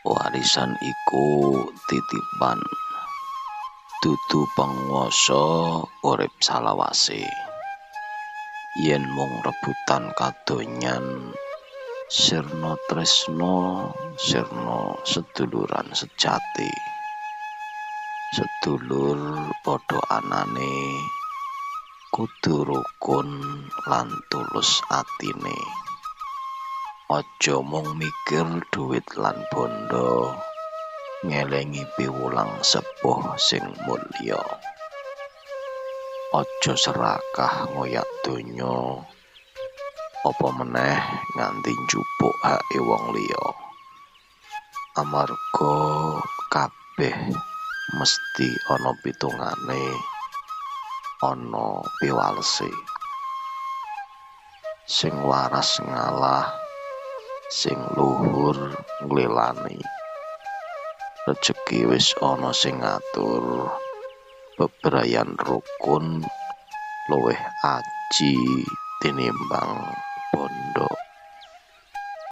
Warisan iku titipan, dudu panguwasa urip salawase. Yen mung rebutan kadonyan, sirna tresna, sirna seduluran sejati. Sedulur padha anane, kudu rukun lan tulus atine. Aja mung mikir dhuwit lan bandha, ngelingi piwulang sepuh sing mulya. Aja serakah ngoyak donya, apa meneh nganti njupuk hake wong liya. Amarga kabeh mesti ana pitungane, ana piwalese. Sing waras ngalah, sing luhur nglelani. Rejeki wis ana sing ngatur, bebrayan rukun luwih aji tinimbang